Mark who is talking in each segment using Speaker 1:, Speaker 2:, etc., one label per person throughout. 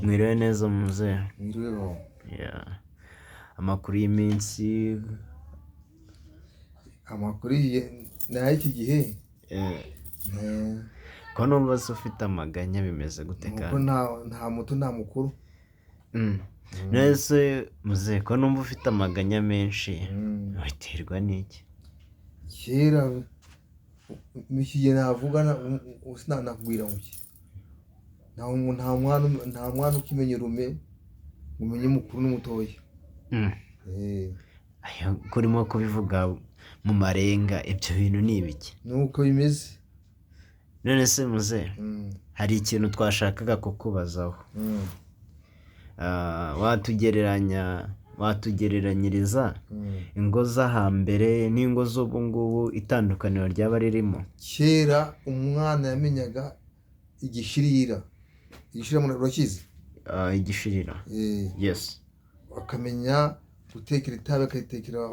Speaker 1: Mwiriwe neza muzehe?
Speaker 2: Mwiriweho.
Speaker 1: Yeah. Amakuru y'iminsi?
Speaker 2: Amakuru ni ay'iki gihe.
Speaker 1: Ko numva se ufite amaganya, bimeze gute?
Speaker 2: Nuko
Speaker 1: Kandi
Speaker 2: nta muto nta mukuru.
Speaker 1: Nese muzehe, ko numva ufite amaganya menshi, biterwa n'iki?
Speaker 2: Kera iki gihe navuga sinanakubwira ngo iki. Nta mwana ukimenya urume ngo umenye umukuru n'umutoya.
Speaker 1: Ayo, ko urimo kubivuga mu marenga, ibyo bintu ni ibiki?
Speaker 2: Nuko bimeze.
Speaker 1: None se muzehe, hari ikintu twashakaga kukubazaho. Ah, watugereranyiriza ingo z'ahambere n'ingo z'ubu ngubu, itandukaniro ryaba ririmo?
Speaker 2: Kera umwana yamenyaga igishirira. Igishirira urakizi?
Speaker 1: Ah, igishirira. Yes.
Speaker 2: Akamenya gutekera itabi, akaritekera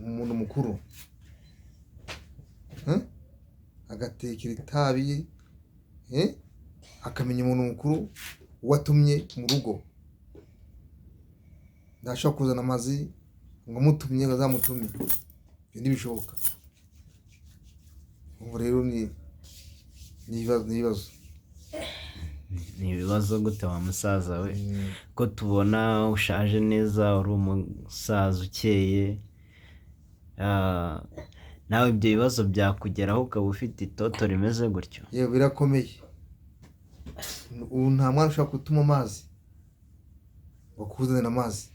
Speaker 2: umuntu mukuru. Agatekera itabi, akamenya umuntu mukuru watumye mu rugo. Ntashobora kuzana amazi ngo amutumye, ngo azamutume, ibyo ntibishoboka. Ubu rero ni ibibazo.
Speaker 1: Ni ibibazo gute wa musaza we, ko tubona ushaje neza, uri umusaza ukeye? Ah, nawe ibyo bibazo byakugeraho ukaba ufite itoto rimeze gutyo?
Speaker 2: Yewe, birakomeye. Ubu nta mwana ushobora gutuma amazi ngo akuzanire amazi.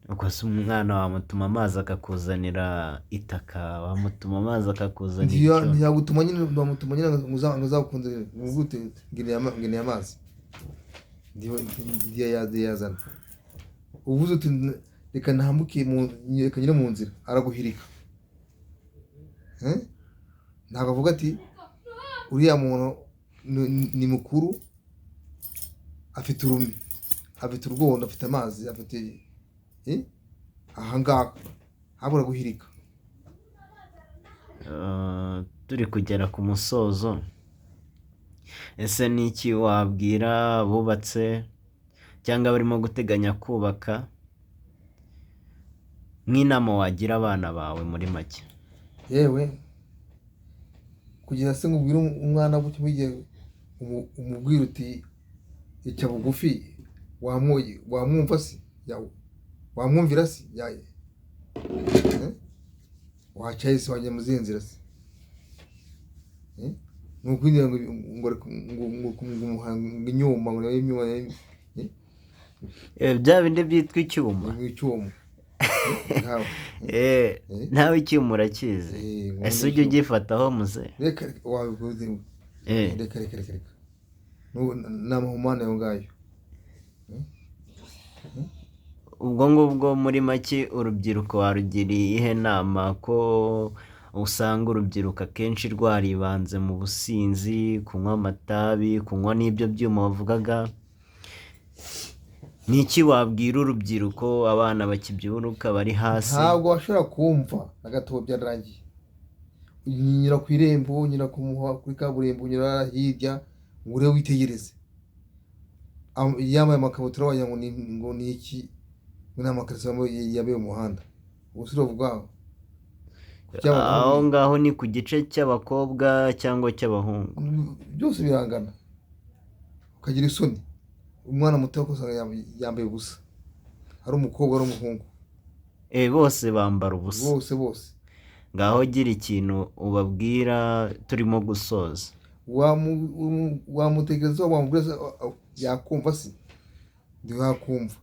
Speaker 1: Ubwo se umwana wamutuma amazi akakuzanira itaka, wamutuma amazi akakuzanira icyo?
Speaker 2: Ntiyagutuma nyine, wamutuma nyine ngo uzakunze gute? Ngeneye amazi, ntiyazana. Uvuze uti reka ntambuke reka nyure mu nzira, araguhirika. Ntabwo avuga ati uriya muntu ni mukuru, afite urume, afite urwondo, afite amazi, afite ahangaha habura guhirika.
Speaker 1: Turi kugera ku musozo, ese ni iki wabwira abubatse cyangwa barimo guteganya kubaka, nk'inama wagira abana bawe muri make?
Speaker 2: Yewe, kugira se ngo ubwire umwana gutyo, mugihe umubwira uti ica bugufi, wamwumva se? Wamwumvira se? Wacaye se, wajya mu zihe nzira se? Ni ukwinjira ngo inyuma ngo nayo inyuma?
Speaker 1: Bya bindi byitwa icyuma.
Speaker 2: Ngo icyuma. Nkawe.
Speaker 1: Nawe icyuma urakizi?
Speaker 2: Ngo
Speaker 1: Ese
Speaker 2: ni
Speaker 1: ujya
Speaker 2: icyuma.
Speaker 1: ugifataho muze?
Speaker 2: Reka, wabikoze. Reka, reka, reka, reka. Ni amahumane ayo ngayo.
Speaker 1: Ubwo ngubwo muri make urubyiruko warugiriye iyihe nama, ko usanga urubyiruko akenshi rwaribanze mu businzi, kunywa amatabi, kunywa n'ibyo byuma wavugaga? Ni iki wabwira urubyiruko, abana bakibyiruka bari hasi?
Speaker 2: Ntabwo washobora kumva na gato, byararangiye. Nyura ku irembo, nyura ku kuri kaburimbo, nyura hirya ngo urebe, witegereze. Yambaye amakabutura wagira ngo ni iki, ngo ni amakariso yambaye mu muhanda. Ubu si uravuga
Speaker 1: Aho ngaho ni ku gice cy'abakobwa cyangwa cy'abahungu?
Speaker 2: Byose birangana. Ukagira isoni, umwana muto usanga yambaye ubusa, ari umukobwa, ari umuhungu.
Speaker 1: Bose bambara ubusa.
Speaker 2: Bose, bose.
Speaker 1: Ngaho gira ikintu ubabwira, turimo gusoza.
Speaker 2: Wamutekereza, wamubwira se, yakumva se? Ntiwakumva,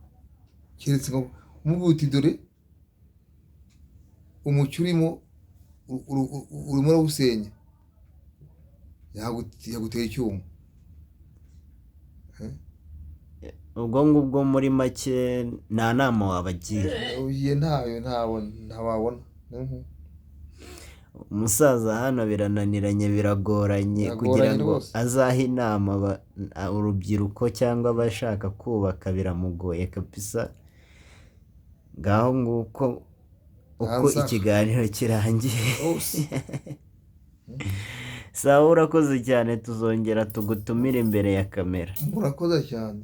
Speaker 2: keretse ngo umubwira uti dore umucyo urimo urimo urawusenya, yagutera icyuma.
Speaker 1: Ubwo ngubwo muri make nta nama wabagira?
Speaker 2: Ugiye ntayo, ntawabona.
Speaker 1: Umusaza hano birananiranye, biragoranye kugira
Speaker 2: Biragoranye
Speaker 1: ngo
Speaker 2: rwose.
Speaker 1: azahe inama urubyiruko cyangwa abashaka kubaka, biramugoye kabisa. Ngaho nguko uko
Speaker 2: Hanze aha.
Speaker 1: ikiganiro kirangiye.
Speaker 2: Rwose.
Speaker 1: Sawa, urakoze cyane, tuzongera tugutumire imbere ya kamera.
Speaker 2: Murakoze cyane.